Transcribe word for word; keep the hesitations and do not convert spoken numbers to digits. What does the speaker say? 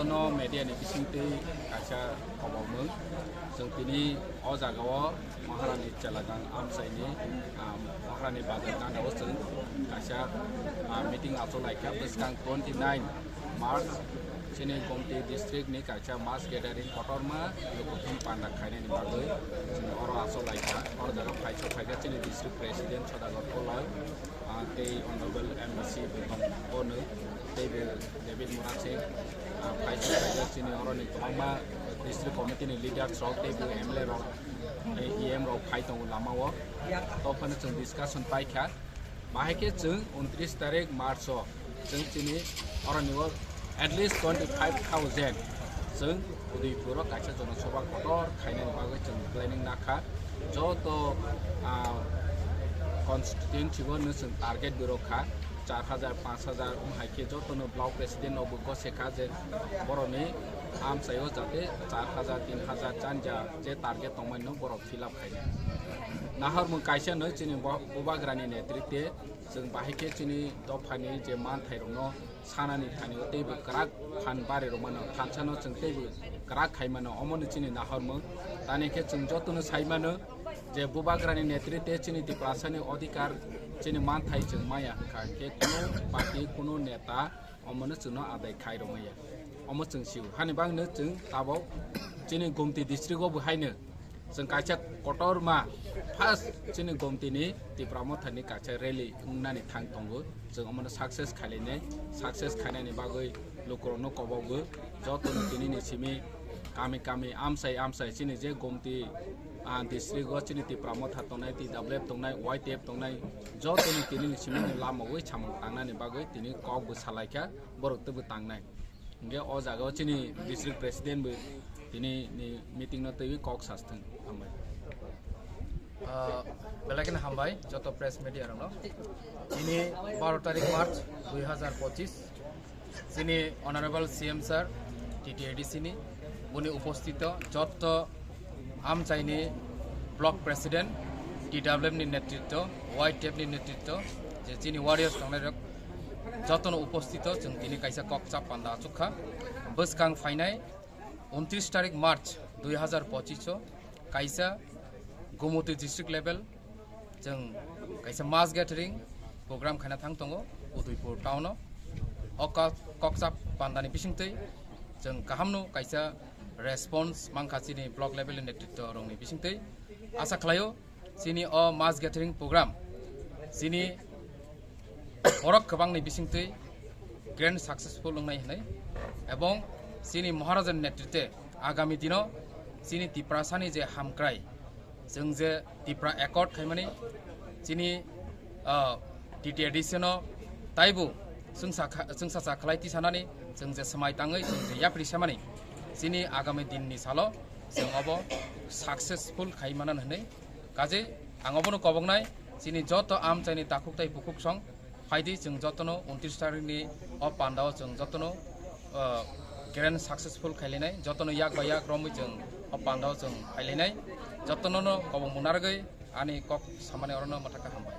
No media ni bisingtwi kaisa khobor mung. Chwng tini o jaga o Maharani Chelagang amchaini, ah, Maharani Bazar gana o chwng kaisa, ah, meeting achuk laikha bwskang twenty nine March chini Gomti district ni kaisa mass gathering kotorma lukuthum panda khainani bagwi chwng oro achuk laikha. Oro jaga phaisa phaikha chini district president Sodagar Koloi, ah, tei honorable M D C bo tong bono, tei bo David Murasing, ah, phaisa phaikha chini oroni kwbangma district committee ni leaders rok tei bo M L A rok, tei E M rok phai tongo lama o. Tophano chwng discussion paikha. Bahai khe chwng untris tarik March o chwng chini oroni o at least twenty five thousand chwng Udaipur o kaisa jonosobha kotor khainani bagwi chwng planning nakha. Joto, ah, constituency o no chwng target bo rwkha, char hajar, panch hajar wng hai khe jotono block president rokbo gose kha je borokni amchai o jate char hajar, tin hajar chanja je target tongmani no borok fill up khainai. Nahormung kaisa no chini bo-, Bubagrani netrite chwng bahai khe chini dophani je manthai rokno sanani thani o teibo kwrak phan bari rwmano, thansa no chwng teibo kwrak khai mano, omo no chini nahormung. Tani khe chwng jotono sai mano je Bubagrani netrite chini Tiprasani odhikar chini manthai chwng maya hwnkha khe kuno party, kuno neta omono chwngno adai khai rwmaya, omo chwng sio. Hani bagwino chwng tabok chini Gomti district o bo haino chwng kaisa kotorma first chini Gomti ni Tipra Motha ni kaisa rally wngnani thang tongo. Chwng omono success khailainai, success khainani bagwi lukurokno kobogo, jotono tini ni simi kami kami amchai amchai chini je Gomti, ah, district o chini Tipra Motha tongnai, T W F tongnai, Y T F tongnai, jotono tini ni simi ni lama wi samung tangnani bagwi tini kok bo salaikha, borok teibo tangnai. Hingke o jaga o chini district president bo tini ni meeting no twi kok sasthwng. Hambai. Ah, belai kheno hambai joto press media rokno. Tini baro tarik March dui hajar pochis, chini Honorable C M sir, T T A D C ni, boni upostito joto amchaini block president, T W F ni netritto, Y T F ni netritto, je chini warriors tongnai rok jotono upostito chwng tini kaisa kok chap panda achukha. Bwskang phainai untris tarik March dui hajar pochis o kaisa Gumoti district level chwng kaisa mass gathering program khaina thang tongo Udaipur town o. O kok-, kokchap pandani bisingtwi chwng kahamno kaisa response mankha chini block level ni netritto rokni bisingtwi. Asa khlaio chini o mass gathering program chini borok kwbangni bisingtwi grand successful wngnai hwnwi, ebong chini Maharajani netrite agami dino chini Tiprasani je hamkrai, chwng je Tipra Accord khaimani, chini, ah, T T A D C no taibo chwngsa kha-, chwngsacha khlai tisanani, chwng je swmai tangwi chwng je yapri samani, chini agami dinni salo chwng obo successful khai manan hwnwi. Kaje ang obono koboknai, chini joto amchaini takhuk tai bukhuk song phaidi, chwng jotono untris tarikni o pandao chwng jotono, ah, grand successful khailainai, jotono yak bai yak romwi chwng o pandao chwng phailainai, jotono no kobong munargwi ani kok samani orono mwthaka hambai.